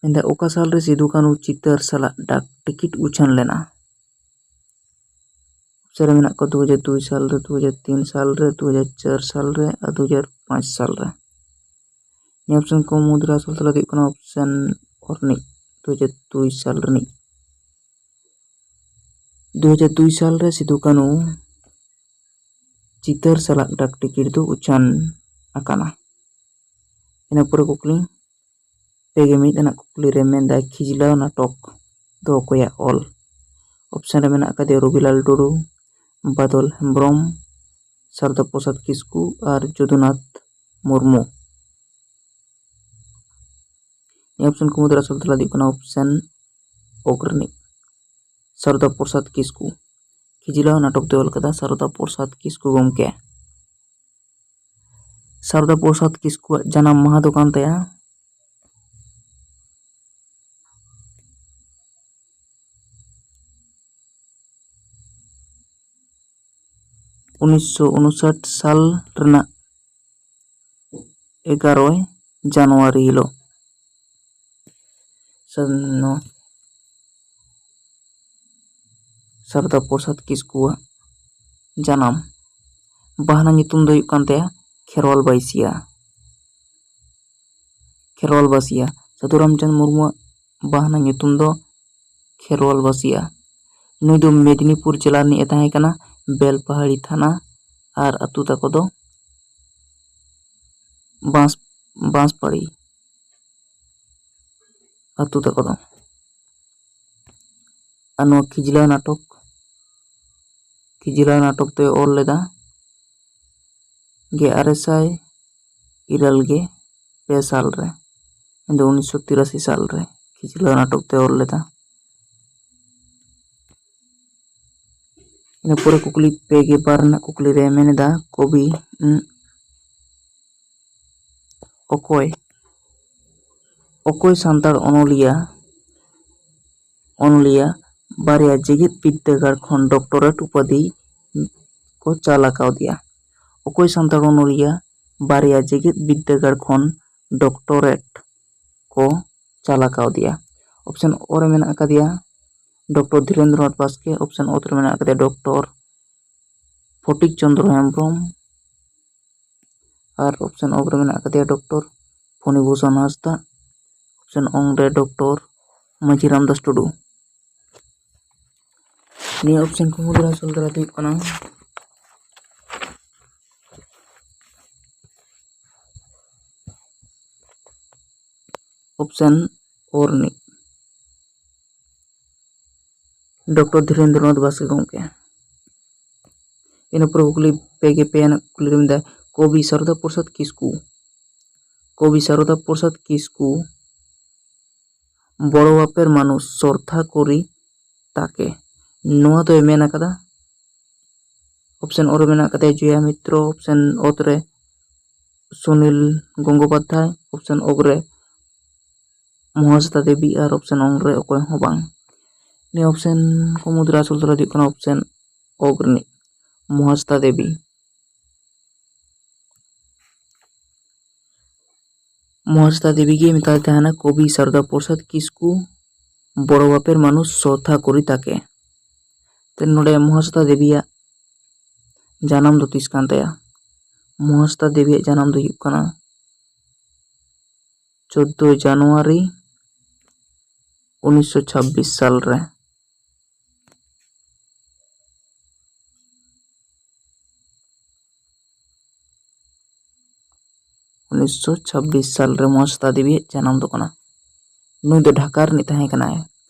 ᱢᱮᱱᱫᱟ, ᱚᱠᱟ ᱥᱟᱞ ᱨᱮ ᱥᱤᱫᱩ ᱠᱟᱹᱱᱦᱩ ᱪᱤᱛᱟᱹᱨ ᱥᱟᱞᱟᱜ ᱰᱟᱠ ᱴᱤᱠᱤᱴ ᱩᱪᱷᱟᱹᱱ ᱞᱮᱱᱟ? ᱚᱯᱥᱮᱱ ᱨᱮ ᱢᱮᱱᱟᱜ ᱠᱚᱣᱟ ᱫᱩ ᱦᱟᱡᱟᱨ ᱫᱩᱭ ᱥᱟᱞ ᱨᱮ, ᱫᱩ ᱦᱟᱡᱟᱨ ᱛᱤᱱ ᱥᱟᱞ ᱨᱮ, ᱫᱩ ᱦᱟᱡᱟᱨ ᱪᱟᱨ ᱥᱟᱞ ᱨᱮ ᱟᱨ ᱫᱩ ᱦᱟᱡᱟᱨ ᱯᱟᱸᱪ ᱥᱟᱞ ᱨᱮ᱾ ᱱᱤᱭᱟᱹ ᱚᱯᱥᱮᱱ ᱠᱚ ᱢᱩᱫᱽᱨᱮ ᱟᱥᱚᱞ ᱛᱮᱞᱟ ᱫᱚ ᱦᱩᱭᱩᱜ ᱠᱟᱱᱟ ᱚᱯᱥᱮᱱ ᱚᱨ ᱨᱤᱱᱤᱡ ᱫᱩ ᱦᱟᱡᱟᱨ ᱫᱩᱭ ᱥᱟᱞ ᱨᱤᱱᱤᱡ᱾ ᱫᱩ ᱦᱟᱡᱟᱨ ᱫᱩᱭ ᱥᱟᱞ ᱨᱮ ᱥᱤᱫᱩ ᱠᱟᱹᱱᱦᱩ ᱪᱤᱛᱟᱹᱨ ᱥᱟᱞᱟᱜ ᱰᱟᱠ ᱴᱤᱠᱤᱴ ᱫᱚ ᱩᱪᱷᱟᱹᱱ ᱟᱠᱟᱱᱟ᱾ ᱤᱱᱟᱹ ᱯᱚᱨᱮ ᱠᱩᱠᱞᱤ ᱯᱮ ᱜᱮ ᱢᱤᱫ ᱟᱱᱟᱜ ᱠᱩᱠᱞᱤ ᱨᱮ ᱢᱮᱱᱫᱟᱭ, ᱠᱷᱤᱡᱞᱟᱹᱣ ᱱᱟᱴᱚᱠ ᱫᱚ ᱚᱠᱚᱭᱟᱜ ᱚᱞ? ᱚᱯᱥᱮᱱ ᱨᱮ ᱢᱮᱱᱟᱜ ᱟᱠᱟᱫᱮᱭᱟ ᱨᱚᱵᱤᱞᱟᱞ ᱴᱩᱰᱩ, ᱵᱟᱫᱚᱞ ᱦᱮᱢᱵᱨᱚᱢ, ᱥᱟᱨᱚᱫᱟ ᱯᱨᱚᱥᱟᱫᱽ ᱠᱤᱥᱠᱩ ᱟᱨ ᱡᱚᱫᱩᱱᱟᱛᱷ ᱢᱩᱨᱢᱩ᱾ ᱱᱤᱭᱟᱹ ᱚᱯᱥᱮᱱ ᱠᱚ ᱢᱩᱫᱽᱨᱮ ᱟᱥᱚᱞ ᱛᱮᱞᱟ ᱫᱚ ᱦᱩᱭᱩᱜ ᱠᱟᱱᱟ ᱚᱯᱥᱮᱱ ᱚᱠ ᱨᱤᱱᱤᱡ ᱥᱟᱨᱚᱫᱟ ᱯᱨᱚᱥᱟᱫᱽ ᱠᱤᱥᱠᱩ᱾ ᱠᱷᱤᱡᱞᱟᱹᱣ ᱱᱟᱴᱚᱠ ᱫᱚᱭ ᱚᱞ ᱠᱟᱫᱟ ᱥᱟᱨᱚᱫᱟ ᱯᱨᱚᱥᱟᱫᱽ ᱠᱤᱥᱠᱩ ᱜᱚᱢᱠᱮ᱾ ᱥᱟᱨᱚᱫᱟ ᱯᱨᱚᱥᱟᱫᱽ ᱠᱤᱥᱠᱩᱣᱟᱜ ᱡᱟᱱᱟᱢ ᱢᱟᱦᱟ ᱫᱚ ᱠᱟᱱ ᱛᱟᱭᱟ ᱩᱱᱤᱥᱥᱚ ᱩᱱᱩᱥᱟᱴ ᱥᱟᱞ ᱨᱮᱱᱟᱜ ᱮᱜᱟᱨᱚᱭ ᱡᱟᱱᱩᱣᱟᱨᱤ ᱦᱤᱞᱳᱜ᱾ ᱥᱟᱨ-, ᱱᱚᱣᱟ ᱥᱟᱨᱚᱫᱟ ᱯᱨᱚᱥᱟᱫᱽ ᱠᱤᱥᱠᱩᱣᱟᱜ ᱡᱟᱱᱟᱢ᱾ ᱵᱟᱦᱱᱟ ᱧᱩᱛᱩᱢ ᱫᱚ ᱦᱩᱭᱩᱜ ᱠᱟᱱ ᱛᱟᱭᱟ ᱠᱷᱮᱨᱣᱟᱞ ᱵᱟᱹᱭᱥᱤᱭᱟ᱾ ᱠᱷᱮᱨᱣᱟᱞ ᱵᱟᱹᱥᱤᱭᱟ᱾ ᱥᱟᱹᱫᱷᱩ ᱨᱟᱢᱪᱟᱸᱫᱽ ᱢᱩᱨᱢᱩᱣᱟᱜ ᱵᱟᱦᱱᱟ ᱧᱩᱛᱩᱢ ᱫᱚ ᱠᱷᱮᱨᱣᱟᱞ ᱵᱟᱹᱥᱤᱭᱟ᱾ ᱱᱩᱭ ᱫᱚ ᱢᱮᱫᱽᱱᱤᱯᱩᱨ ᱡᱮᱞᱟ ᱨᱤᱱᱤᱡ ᱮ ᱛᱟᱦᱮᱸ ᱠᱟᱱᱟ, ᱵᱮᱞᱯᱟᱦᱟᱲᱤ ᱛᱷᱟᱱᱟ, ᱟᱨ ᱟᱹᱛᱩ ᱛᱟᱠᱚ ᱫᱚ ᱵᱟᱸᱥ-, ᱵᱟᱸᱥᱯᱟᱲᱤ ᱟᱹᱛᱩ ᱛᱟᱠᱚ ᱫᱚ᱾ ᱟᱨ ᱱᱚᱣᱟ ᱠᱷᱤᱡᱞᱟᱹ ᱱᱟᱴᱚᱠ, ᱠᱷᱤᱡᱞᱟᱹ ᱱᱟᱴᱚᱠ ᱫᱚᱭ ᱚᱞ ᱞᱮᱫᱟ ᱜᱮᱞ ᱟᱨᱮ ᱥᱟᱭ ᱤᱨᱟᱹᱞ ᱜᱮᱞ ᱯᱮ ᱥᱟᱞ ᱨᱮ, ᱢᱮᱱᱫᱚ ᱩᱱᱤᱥᱥᱚ ᱛᱤᱨᱟᱥᱤ ᱥᱟᱞ ᱨᱮ ᱠᱷᱤᱡᱞᱟᱹ ᱱᱟᱴᱚᱠ ᱫᱚᱭ ᱚᱞ ᱞᱮᱫᱟ᱾ ᱤᱱᱟᱹ ᱯᱚᱨᱮ ᱠᱩᱠᱞᱤ ᱯᱮ ᱜᱮ ᱵᱟᱨ ᱨᱮᱱᱟᱜ ᱠᱩᱠᱞᱤ ᱨᱮ ᱢᱮᱱ ᱮᱫᱟ, ᱠᱚᱵᱤ, ᱩᱸ, ᱚᱠᱚᱭ, ᱚᱠᱚᱭ ᱥᱟᱱᱛᱟᱲ ᱚᱱᱚᱞᱤᱭᱟᱹ, ᱚᱱᱚᱞᱤᱭᱟᱹ ᱵᱟᱨᱭᱟ ᱡᱮᱜᱮᱛ ᱵᱤᱨᱫᱟᱹᱜᱟᱲ ᱠᱷᱚᱱ ᱰᱚᱠᱴᱚᱨᱮᱴ ᱩᱯᱟᱹᱫᱷᱤ ᱠᱚ ᱪᱟᱞ ᱟᱠᱟᱣᱫᱮᱭᱟ? ᱚᱠᱚᱭ ᱥᱟᱱᱛᱟᱲ ᱚᱱᱚᱞᱤᱭᱟᱹ ᱵᱟᱨᱭᱟ ᱡᱮᱜᱮᱛ ᱵᱤᱨᱫᱟᱹᱜᱟᱲ ᱠᱷᱚᱱ ᱰᱚᱠᱴᱚᱨᱮᱴ ᱠᱚ ᱪᱟᱞ ᱟᱠᱟᱣᱫᱮᱭᱟ? ᱚᱯᱥᱮᱱ ᱚ ᱨᱮ ᱢᱮᱱᱟᱜ ᱟᱠᱟᱫᱮᱭᱟ ᱰᱚᱠᱴᱚᱨ ᱫᱷᱤᱨᱮᱱᱫᱨᱚᱱᱟᱛᱷ ᱵᱟᱥᱠᱮ, ᱚᱯᱥᱮᱱ ᱚ ᱨᱮ ᱢᱮᱱᱟᱜ ᱟᱠᱟᱫᱮᱭᱟ ᱰᱚᱠᱴᱚᱨ ᱯᱷᱚᱴᱤᱠ ᱪᱚᱸᱫᱽᱨᱚ ᱦᱮᱢᱵᱨᱚᱢ, ᱟᱨ ᱚᱯᱥᱮᱱ ᱚ ᱨᱮ ᱢᱮᱱᱟᱜ ᱟᱠᱟᱫᱮᱭᱟ ᱰᱚᱠᱴᱚᱨ ᱯᱷᱚᱱᱤ ᱵᱷᱩᱥᱚᱱ ᱦᱟᱸᱥᱫᱟ, ᱚᱯᱥᱮᱱ ᱚᱝ ᱨᱮ ᱰᱚᱠᱴᱚᱨ ᱢᱟᱹᱡᱷᱤ ᱨᱟᱢᱫᱟᱥ ᱴᱩᱰᱩ᱾ ᱱᱤᱭᱟᱹ ᱚᱯᱥᱮᱱ ᱠᱚ ᱢᱩᱫᱽᱨᱮ ᱟᱥᱚᱞ ᱫᱷᱟᱨᱟ ᱫᱚ ᱦᱩᱭᱩᱜ ᱠᱟᱱᱟ ᱚᱯᱥᱮᱱ ᱚ ᱨᱤᱱᱤᱡ ᱰᱚᱠᱴᱚᱨ ᱫᱷᱤᱨᱮᱱᱫᱨᱚᱱᱟᱛᱷ ᱵᱟᱥᱠᱮ ᱜᱚᱢᱠᱮ᱾ ᱤᱱᱟᱹ ᱯᱚᱨᱮ ᱠᱩᱠᱞᱤ ᱯᱮ ᱜᱮ ᱯᱮᱭᱟᱱᱟᱜ ᱠᱩᱠᱞᱤ ᱨᱮ ᱢᱮᱱᱫᱟ, ᱠᱚᱵᱤ ᱥᱟᱨᱚᱫᱟ ᱯᱨᱚᱥᱟᱫᱽ ᱠᱤᱥᱠᱩ, ᱠᱚᱵᱤ ᱥᱟᱨᱚᱫᱟ ᱯᱨᱚᱥᱟᱫᱽ ᱠᱤᱥᱠᱩ ᱵᱚᱲᱚ ᱵᱟᱯᱮᱨ ᱢᱟᱱᱩᱥ ᱥᱚᱨᱛᱷᱟ ᱠᱚᱨᱤ ᱛᱟᱠᱮ, ᱱᱚᱣᱟ ᱫᱚᱭ ᱢᱮᱱ ᱟᱠᱟᱫᱟ᱾ ᱚᱯᱥᱮᱱ ᱚ ᱨᱮ ᱢᱮᱱᱟᱜ ᱟᱠᱟᱫᱟ ᱡᱚᱭᱟ ᱢᱤᱛᱨᱚ, ᱚᱯᱥᱮᱱ ᱚᱛ ᱨᱮ ᱥᱩᱱᱤᱞ ᱜᱚᱝᱜᱳᱯᱟᱫᱽᱫᱷᱟᱭ, ᱚᱯᱥᱮᱱ ᱚᱜ ᱨᱮ ᱢᱚᱦᱟᱥᱛᱟ ᱫᱮᱵᱤ ᱟᱨ ᱚᱯᱥᱮᱱ ᱚᱝ ᱨᱮ ᱚᱠᱚᱭ ᱦᱚᱸ ᱵᱟᱝ᱾ ᱱᱤᱭᱟᱹ ᱚᱯᱥᱮᱱ ᱠᱚ ᱢᱩᱫᱽᱨᱮ ᱟᱥᱚᱞ ᱛᱮᱞᱟ ᱫᱚ ᱦᱩᱭᱩᱜ ᱠᱟᱱᱟ ᱚᱯᱥᱮᱱ ᱚᱜ ᱨᱤᱱᱤᱡ ᱢᱚᱦᱟᱥᱛᱟ ᱫᱮᱵᱤ᱾ ᱢᱚᱦᱟᱥᱛᱟ ᱫᱮᱵᱤ ᱜᱮ ᱢᱮᱛᱟᱭ ᱛᱟᱦᱮᱱᱟ ᱠᱚᱵᱤ ᱥᱟᱨᱚᱫᱟ ᱯᱨᱚᱥᱟᱫᱽ ᱠᱤᱥᱠᱩ ᱵᱚᱲᱚ ᱵᱟᱯᱮᱨ ᱢᱟᱱᱩᱥ ᱥᱚᱛᱷᱟ ᱠᱚᱨᱤ ᱛᱟᱠᱮ᱾ ᱛᱮ ᱱᱚᱰᱮ ᱢᱚᱦᱟᱥᱛᱟ ᱫᱮᱵᱤᱭᱟᱜ ᱡᱟᱱᱟᱢ ᱫᱚ ᱛᱤᱥ ᱠᱟᱱ ᱛᱟᱭᱟ? ᱢᱚᱦᱟᱥᱛᱟ ᱫᱮᱵᱤᱭᱟᱜ ᱡᱟᱱᱟᱢ ᱫᱚ ᱦᱩᱭᱩᱜ ᱠᱟᱱᱟ ᱪᱳᱫᱫᱳ ᱡᱟᱱᱩᱣᱟᱨᱤ ᱩᱱᱤᱥᱥᱚ ᱪᱷᱟᱵᱵᱤᱥ ᱥᱟᱞ ᱨᱮ᱾ ᱩᱱᱤᱥᱥᱚ ᱪᱷᱟᱵᱵᱤᱥ ᱥᱟᱞ ᱨᱮ ᱢᱚᱦᱟᱥᱛᱟ ᱫᱮᱵᱤᱭᱟᱜ ᱡᱟᱱᱟᱢ ᱫᱚ ᱠᱟᱱᱟ᱾ ᱱᱩᱭ ᱫᱚ ᱰᱷᱟᱠᱟ ᱨᱤᱱᱤᱡ ᱛᱟᱦᱮᱸ ᱠᱟᱱᱟᱭ,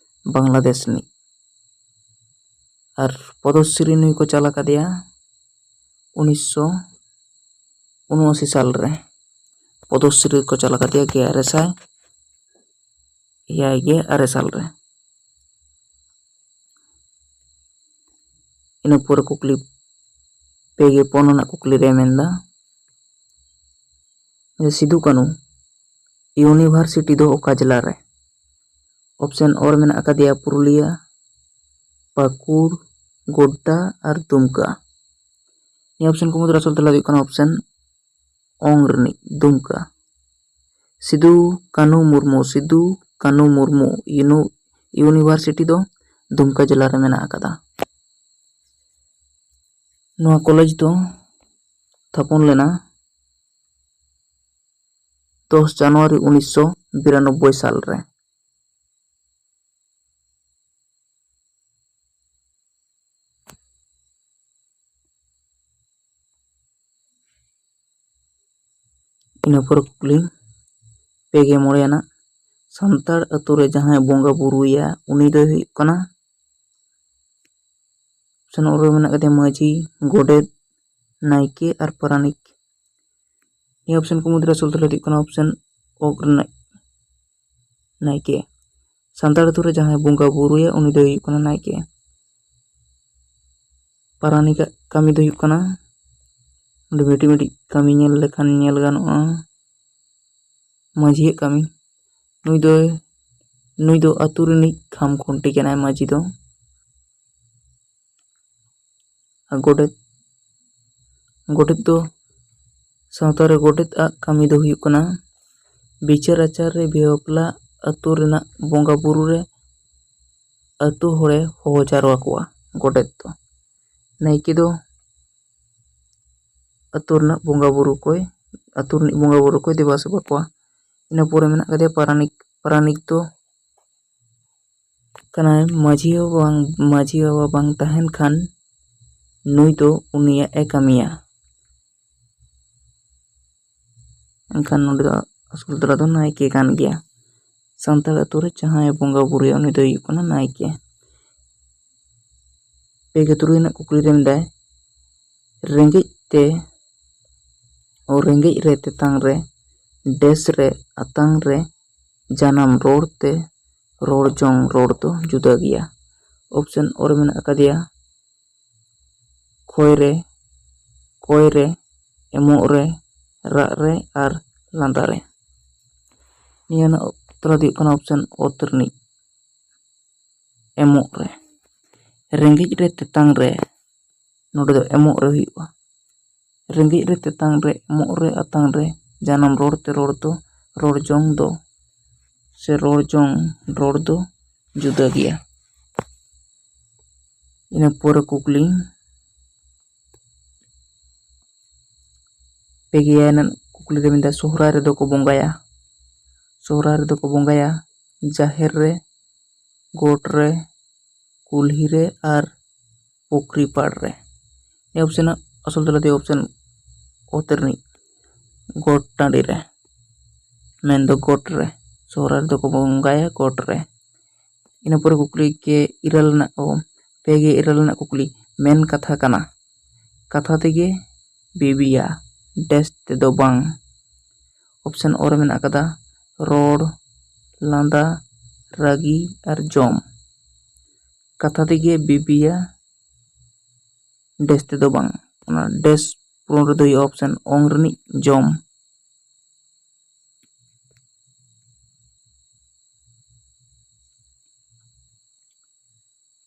ᱵᱟᱝᱞᱟᱫᱮᱥ ᱨᱤᱱᱤᱡ᱾ ᱟᱨ ᱯᱚᱫᱚᱥᱥᱨᱤ ᱱᱩᱭ ᱠᱚ ᱪᱟᱞ ᱟᱠᱟᱫᱮᱭᱟ ᱩᱱᱤᱥᱥᱚ ᱩᱱᱚᱟᱥᱤ ᱥᱟᱞ ᱨᱮ᱾ ᱯᱚᱫᱚᱥᱥᱨᱤ ᱠᱚ ᱪᱟᱞ ᱟᱠᱟᱫᱮᱭᱟ ᱜᱮᱞ ᱟᱨᱮ ᱥᱟᱭ ᱮᱭᱟᱭ ᱜᱮᱞ ᱟᱨᱮ ᱥᱟᱞ ᱨᱮ᱾ ᱤᱱᱟᱹ ᱯᱚᱨᱮ ᱠᱩᱠᱞᱤ ᱯᱮ ᱜᱮ ᱯᱩᱱ ᱨᱮᱱᱟᱜ ᱠᱩᱠᱞᱤ ᱨᱮ ᱢᱮᱱᱫᱟ, ᱥᱤᱫᱩ ᱠᱟᱹᱱᱩ ᱤᱭᱩᱱᱤᱵᱷᱟᱨᱥᱤᱴᱤ ᱫᱚ ᱚᱠᱟ ᱡᱮᱞᱟ ᱨᱮ? ᱚᱯᱥᱮᱱ ᱚ ᱨᱮ ᱢᱮᱱᱟᱜ ᱟᱠᱟᱫᱮᱭᱟ ᱯᱩᱨᱩᱞᱤᱭᱟᱹ, ᱯᱟᱹᱠᱩᱲ, ᱜᱳᱰᱰᱟ ᱟᱨ ᱫᱩᱢᱠᱟ᱾ ᱱᱤᱭᱟᱹ ᱚᱯᱥᱮᱱ ᱠᱚ ᱢᱩᱫᱽᱨᱮ ᱟᱥᱚᱞ ᱛᱮᱞᱟ ᱫᱚ ᱦᱩᱭᱩᱜ ᱠᱟᱱᱟ ᱚᱯᱥᱮᱱ ᱚᱝ ᱨᱤᱱᱤᱡ ᱫᱩᱢᱠᱟ᱾ ᱥᱤᱫᱩ ᱠᱟᱹᱱᱩ ᱢᱩᱨᱢᱩ, ᱥᱤᱫᱩ ᱠᱟᱹᱱᱩ ᱢᱩᱨᱢᱩ ᱤᱭᱩᱱᱤ-, ᱤᱭᱩᱱᱤᱵᱷᱟᱨᱥᱤᱴᱤ ᱫᱚ ᱫᱩᱢᱠᱟ ᱡᱮᱞᱟ ᱨᱮ ᱢᱮᱱᱟᱜ ᱟᱠᱟᱫᱟ᱾ ᱱᱚᱣᱟ ᱠᱚᱞᱮᱡᱽ ᱫᱚ ᱛᱷᱟᱯᱚᱱ ᱞᱮᱱᱟ ᱫᱚᱥ ᱡᱟᱱᱩᱣᱟᱨᱤ ᱩᱱᱤᱥᱥᱚ ᱵᱤᱨᱟᱱᱚᱵᱵᱳᱭ ᱥᱟᱞ ᱨᱮ᱾ ᱤᱱᱟᱹ ᱯᱚᱨᱮ ᱠᱩᱠᱞᱤ ᱯᱮ ᱜᱮ ᱢᱚᱬᱮ ᱟᱱᱟᱜ, ᱥᱟᱱᱛᱟᱲ ᱟᱹᱛᱩ ᱨᱮ ᱡᱟᱦᱟᱸᱭ ᱵᱚᱸᱜᱟ ᱵᱩᱨᱩᱭᱟ ᱩᱱᱤ ᱫᱚᱭ ᱦᱩᱭᱩᱜ ᱠᱟᱱᱟ ᱚᱯᱥᱮᱱ ᱚ ᱨᱮ ᱢᱮᱱᱟᱜ ᱟᱠᱟᱫᱮᱭᱟ ᱢᱟᱹᱡᱷᱤ, ᱜᱚᱰᱮᱛ, ᱱᱟᱭᱠᱮ ᱟᱨ ᱯᱟᱨᱟᱱᱤᱠ᱾ ᱱᱤᱭᱟᱹ ᱚᱯᱥᱮᱱ ᱠᱚ ᱢᱩᱫᱽᱨᱮ ᱟᱥᱚᱞ ᱛᱮᱞᱟ ᱫᱚ ᱦᱩᱭᱩᱜ ᱠᱟᱱᱟ ᱚᱯᱥᱮᱱ ᱚᱜ ᱨᱮᱱᱟᱜ ᱱᱟᱭᱠᱮ᱾ ᱥᱟᱱᱛᱟᱲ ᱟᱹᱛᱩ ᱨᱮ ᱡᱟᱦᱟᱸᱭ ᱵᱚᱸᱜᱟ ᱵᱩᱨᱩᱭᱟ, ᱩᱱᱤ ᱫᱚᱭ ᱦᱩᱭᱩᱜ ᱠᱟᱱᱟ ᱱᱟᱭᱠᱮ᱾ ᱯᱟᱨᱟᱱᱤᱠᱟᱜ ᱠᱟᱹᱢᱤ ᱫᱚ ᱦᱩᱭᱩᱜ ᱠᱟᱱᱟ, ᱚᱸᱰᱮ ᱢᱤᱫᱴᱤᱡ ᱢᱤᱫᱴᱤᱡ ᱠᱟᱹᱢᱤ ᱧᱮᱞ ᱞᱮᱠᱷᱟᱱ ᱧᱮᱞ ᱜᱟᱱᱚᱜᱼᱟ ᱢᱟᱹᱡᱷᱤᱭᱟᱜ ᱠᱟᱹᱢᱤ᱾ ᱱᱩᱭ ᱫᱚ, ᱱᱩᱭ ᱫᱚ ᱟᱹᱛᱩ ᱨᱤᱱᱤᱡ ᱠᱷᱟᱢ ᱠᱷᱩᱱᱴᱤ ᱠᱟᱱᱟᱭ ᱢᱟᱹᱡᱷᱤ ᱫᱚ᱾ ᱟᱨ ᱜᱚᱰᱮᱛ, ᱜᱚᱰᱮᱛ ᱫᱚ, ᱥᱟᱶᱛᱟ ᱨᱮ ᱜᱚᱰᱮᱛ ᱟᱜ ᱠᱟᱹᱢᱤ ᱫᱚ ᱦᱩᱭᱩᱜ ᱠᱟᱱᱟ ᱵᱤᱪᱟᱹᱨ ᱟᱪᱟᱨ ᱨᱮ, ᱵᱤᱦᱟᱹ ᱵᱟᱯᱞᱟ, ᱟᱹᱛᱩ ᱨᱮᱱᱟᱜ ᱵᱚᱸᱜᱟ ᱵᱩᱨᱩ ᱨᱮ ᱟᱹᱛᱩ ᱦᱚᱲᱮ ᱦᱚᱦᱚ ᱡᱟᱨᱣᱟ ᱠᱚᱣᱟ ᱜᱚᱰᱮᱛ ᱫᱚ᱾ ᱱᱟᱭᱠᱮ ᱫᱚ ᱟᱹᱛᱩ ᱨᱮᱱᱟᱜ ᱵᱚᱸᱜᱟ ᱵᱩᱨᱩ ᱠᱚᱭ, ᱟᱹᱛᱩ ᱨᱤᱱᱤᱡ ᱵᱚᱸᱜᱟ ᱵᱩᱨᱩ ᱠᱚᱭ ᱫᱮᱵᱟ ᱥᱮᱵᱟ ᱠᱚᱣᱟ᱾ ᱤᱱᱟᱹ ᱯᱚᱨᱮ ᱢᱮᱱᱟᱜ ᱟᱠᱟᱫᱮᱭᱟ ᱯᱟᱨᱟᱱᱤᱠ᱾ ᱯᱟᱨᱟᱱᱤᱠ ᱫᱚ ᱠᱟᱱᱟᱭ ᱢᱟᱹᱡᱷᱤ ᱵᱟᱵᱟ ᱵᱟᱝ, ᱢᱟᱹᱡᱷᱤ ᱵᱟᱵᱟ ᱵᱟᱝ ᱛᱟᱦᱮᱱ ᱠᱷᱟᱱ ᱱᱩᱭ ᱫᱚ ᱩᱱᱤᱭᱟᱜ ᱮ ᱠᱟᱹᱢᱤᱭᱟ᱾ ᱮᱱᱠᱷᱟᱱ ᱱᱚᱰᱮ ᱫᱚ ᱟᱥᱚᱞ ᱛᱮᱞᱟ ᱫᱚ ᱱᱟᱭᱠᱮ ᱠᱟᱱ ᱜᱮᱭᱟ᱾ ᱥᱟᱱᱛᱟᱲ ᱟᱹᱛᱩ ᱨᱮ ᱡᱟᱦᱟᱸᱭ ᱵᱚᱸᱜᱟ ᱵᱩᱨᱩᱭᱟ, ᱩᱱᱤ ᱫᱚᱭ ᱦᱩᱭᱩᱜ ᱠᱟᱱᱟ ᱱᱟᱭᱠᱮ᱾ ᱯᱮ ᱜᱮ ᱛᱩᱨᱩᱭ ᱨᱮᱱᱟᱜ ᱠᱩᱠᱞᱤ ᱨᱮ ᱢᱮᱱᱫᱟᱭ, ᱨᱮᱸᱜᱮᱡ ᱛᱮ, ᱚ, ᱨᱮᱸᱜᱮᱡ ᱨᱮ ᱛᱮᱛᱟᱝ ᱨᱮ, ᱰᱮᱥ ᱨᱮ ᱟᱛᱟᱝ ᱨᱮ, ᱡᱟᱱᱟᱢ ᱨᱚᱲ ᱛᱮ ᱨᱚᱲ ᱡᱚᱝ ᱨᱚᱲ ᱫᱚ ᱡᱩᱫᱟᱹ ᱜᱮᱭᱟ᱾ ᱚᱯᱥᱮᱱ ᱚ ᱨᱮ ᱢᱮᱱᱟᱜ ᱟᱠᱟᱫᱮᱭᱟ ᱠᱷᱚᱭ ᱨᱮ, ᱠᱚᱭ ᱨᱮ, ᱮᱢᱚᱜ ᱨᱮ, ᱨᱟᱜ ᱨᱮ ᱟᱨ ᱞᱟᱸᱫᱟ ᱨᱮ᱾ ᱱᱤᱭᱟᱹ ᱨᱮᱱᱟᱜ ᱛᱮᱞᱟ ᱫᱚ ᱦᱩᱭᱩᱜ ᱠᱟᱱᱟ ᱚᱯᱥᱮᱱ ᱚᱛ ᱨᱤᱱᱤᱡ ᱮᱢᱚᱜ ᱨᱮ᱾ ᱨᱮᱸᱜᱮᱡ ᱨᱮ ᱛᱮᱛᱟᱝ ᱨᱮ, ᱱᱚᱰᱮ ᱫᱚ ᱮᱢᱚᱜ ᱨᱮ ᱦᱩᱭᱩᱜᱼᱟ᱾ ᱨᱮᱸᱜᱮᱡ ᱨᱮ ᱛᱮᱛᱟᱝ ᱨᱮ, ᱮᱢᱚᱜ ᱨᱮ ᱟᱛᱟᱝ ᱨᱮ, ᱡᱟᱱᱟᱢ ᱨᱚᱲ ᱛᱮ ᱨᱚᱲ ᱫᱚ, ᱨᱚᱲ ᱡᱚᱝ ᱫᱚ, ᱥᱮ ᱨᱚᱲ ᱡᱚᱝ ᱨᱚᱲ ᱫᱚ ᱡᱩᱫᱟᱹ ᱜᱮᱭᱟ᱾ ᱤᱱᱟᱹ ᱯᱚᱨᱮ ᱠᱩᱠᱞᱤ, ᱯᱮ ᱜᱮᱭᱟ ᱨᱮᱱᱟᱜ ᱠᱩᱠᱞᱤ ᱨᱮ ᱢᱮᱱᱫᱟ, ᱥᱚᱦᱨᱟᱭ ᱨᱮᱫᱚ ᱠᱚ ᱵᱚᱸᱜᱟᱭᱟ, ᱥᱚᱦᱨᱟᱭ ᱨᱮᱫᱚ ᱠᱚ ᱵᱚᱸᱜᱟᱭᱟ ᱡᱟᱦᱮᱨ ᱨᱮ, ᱜᱚᱴ ᱨᱮ, ᱠᱩᱞᱦᱤ ᱨᱮ ᱟᱨ ᱯᱩᱠᱷᱨᱤ ᱯᱟᱲ ᱨᱮ᱾ ᱱᱤᱭᱟᱹ ᱚᱯᱥᱮᱱ ᱨᱮᱱᱟᱜ ᱟᱥᱚᱞ ᱛᱮᱞᱟ ᱫᱚ ᱚᱯᱥᱮᱱ ᱚᱛ ᱨᱤᱱᱤᱡ, ᱜᱚᱴ ᱴᱟᱺᱰᱤ ᱨᱮ, ᱢᱮᱱᱫᱚ ᱜᱚᱴ ᱨᱮ᱾ ᱥᱚᱦᱨᱟᱭ ᱨᱮᱫᱚ ᱠᱚ ᱵᱚᱸᱜᱟᱭᱟ ᱜᱚᱴ ᱨᱮ᱾ ᱤᱱᱟᱹ ᱯᱚᱨᱮ ᱠᱩᱠᱞᱤ ᱜᱮ ᱤᱨᱟᱹᱞ ᱨᱮᱱᱟᱜ ᱠᱚ, ᱯᱮ ᱜᱮ ᱤᱨᱟᱹᱞ ᱨᱮᱱᱟᱜ ᱠᱩᱠᱞᱤ, ᱢᱮᱱ ᱠᱟᱛᱷᱟ ᱠᱟᱱᱟ᱾ ᱠᱟᱛᱷᱟ ᱛᱮᱜᱮ ᱵᱤᱵᱤᱭᱟ, ᱰᱮᱥ ᱛᱮᱫᱚ ᱵᱟᱝ᱾ ᱚᱯᱥᱮᱱ ᱚ ᱨᱮ ᱢᱮᱱᱟᱜ ᱟᱠᱟᱫᱟ ᱨᱚᱲ, ᱞᱟᱸᱫᱟ, ᱨᱟᱹᱜᱤ ᱟᱨ ᱡᱚᱢ᱾ ᱠᱟᱛᱷᱟ ᱛᱮᱜᱮ ᱵᱤᱵᱤᱭᱟ, ᱰᱮᱥ ᱛᱮᱫᱚ ᱵᱟᱝ᱾ ᱚᱱᱟ ᱰᱮᱥ ᱯᱩᱨᱚᱱ ᱨᱮᱫᱚ ᱦᱩᱭᱩᱜᱼᱟ ᱚᱯᱥᱮᱱ ᱚᱝ ᱨᱤᱱᱤᱡ ᱡᱚᱢ᱾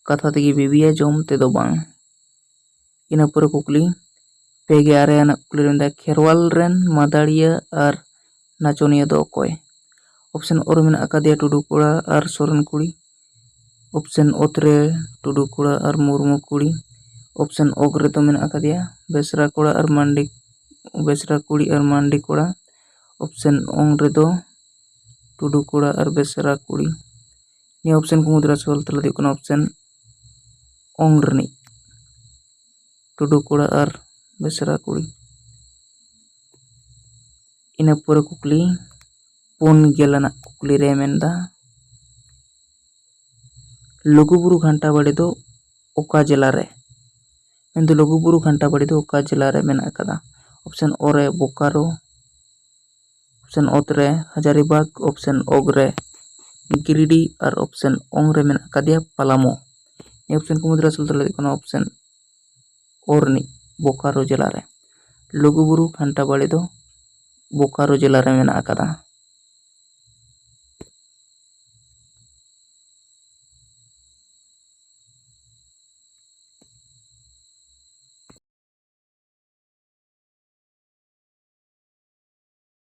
ᱠᱟᱛᱷᱟ ᱛᱮᱜᱮ ᱵᱤᱵᱤᱭᱟ, ᱡᱚᱢ ᱛᱮᱫᱚ ᱵᱟᱝ᱾ ᱤᱱᱟᱹ ᱯᱚᱨᱮ ᱠᱩᱠᱞᱤ, ᱯᱮ ᱜᱮ ᱟᱨᱮ ᱟᱱᱟᱜ ᱠᱩᱠᱞᱤ ᱨᱮ ᱢᱮᱱᱫᱟ, ᱠᱷᱮᱨᱣᱟᱞ ᱨᱮᱱ ᱢᱟᱫᱟᱲᱤᱭᱟᱹ ᱟᱨ ᱱᱟᱪᱚᱱᱤᱭᱟᱹ ᱫᱚ ᱚᱠᱚᱭ? ᱚᱯᱥᱮᱱ ᱚ ᱨᱮ ᱢᱮᱱᱟᱜ ᱟᱠᱟᱫᱮᱭᱟ ᱴᱩᱰᱩ ᱠᱚᱲᱟ ᱟᱨ ᱥᱚᱨᱮᱱ ᱠᱩᱲᱤ᱾ ᱚᱯᱥᱮᱱ ᱚᱛ ᱨᱮ ᱴᱩᱰᱩ ᱠᱚᱲᱟ ᱟᱨ ᱢᱩᱨᱢᱩ ᱠᱩᱲᱤ᱾ ᱚᱯᱥᱮᱱ ᱚᱜ ᱨᱮᱫᱚ ᱢᱮᱱᱟᱜ ᱟᱠᱟᱫᱮᱭᱟ ᱵᱮᱥᱨᱟ ᱠᱚᱲᱟ ᱟᱨ ᱢᱟᱱᱰᱤ, ᱵᱮᱥᱨᱟ ᱠᱩᱲᱤ ᱟᱨ ᱢᱟᱱᱰᱤ ᱠᱚᱲᱟ᱾ ᱚᱯᱥᱮᱱ ᱚᱝ ᱨᱮᱫᱚ ᱴᱩᱰᱩ ᱠᱚᱲᱟ ᱟᱨ ᱵᱮᱥᱨᱟ ᱠᱩᱲᱤ᱾ ᱱᱤᱭᱟᱹ ᱚᱯᱥᱮᱱ ᱠᱚ ᱢᱩᱫᱽᱨᱮ ᱟᱥᱚᱞ ᱛᱮᱞᱟ ᱫᱚ ᱦᱩᱭᱩᱜ ᱠᱟᱱᱟ ᱚᱯᱥᱮᱱ ᱚᱝ ᱨᱤᱱᱤᱡ ᱴᱩᱰᱩ ᱠᱚᱲᱟ ᱟᱨ ᱵᱮᱥᱨᱟ ᱠᱩᱲᱤ᱾ ᱤᱱᱟᱹ ᱯᱚᱨᱮ ᱠᱩᱠᱞᱤ, ᱯᱩᱱ ᱜᱮᱞ ᱟᱱᱟᱜ ᱠᱩᱠᱞᱤ ᱨᱮ ᱢᱮᱱᱫᱟ, ᱞᱩᱜᱩᱵᱩᱨᱩ ᱜᱷᱟᱱᱴᱟ ᱵᱟᱲᱮ ᱫᱚ ᱚᱠᱟ ᱡᱮᱞᱟ ᱨᱮ? ᱢᱮᱱᱫᱚ ᱞᱩᱜᱩᱵᱩᱨᱩ ᱜᱷᱟᱱᱴᱟ ᱵᱟᱲᱮ ᱫᱚ ᱚᱠᱟ ᱡᱮᱞᱟ ᱨᱮ ᱢᱮᱱᱟᱜ ᱟᱠᱟᱫᱟ? ᱚᱯᱥᱮᱱ ᱚ ᱨᱮ ᱵᱳᱠᱟᱨᱳ, ᱚᱯᱥᱮᱱ ᱚᱛ ᱨᱮ ᱦᱟᱡᱟᱨᱤᱵᱟᱜᱽ, ᱚᱯᱥᱮᱱ ᱚᱜ ᱨᱮ ᱜᱤᱨᱤᱰᱤ ᱟᱨ ᱚᱯᱥᱮᱱ ᱚᱝ ᱨᱮ ᱢᱮᱱᱟᱜ ᱟᱠᱟᱫᱮᱭᱟ ᱯᱟᱞᱟᱢᱳ᱾ ᱱᱤᱭᱟᱹ ᱚᱯᱥᱮᱱ ᱠᱚ ᱢᱩᱫᱽᱨᱮ ᱟᱥᱚᱞ ᱛᱮᱞᱟ ᱦᱩᱭᱩᱜ ᱠᱟᱱᱟ ᱚᱯᱥᱮᱱ ᱚ ᱨᱤᱱᱤᱡ ᱵᱳᱠᱟᱨᱳ ᱡᱮᱞᱟ ᱨᱮ᱾ ᱞᱩᱜᱩᱵᱩᱨᱩ ᱜᱷᱟᱱᱴᱟ ᱵᱟᱲᱮ ᱫᱚ ᱵᱳᱠᱟᱨᱳ ᱡᱮᱞᱟ ᱨᱮ ᱢᱮᱱᱟᱜ ᱟᱠᱟᱫᱟ᱾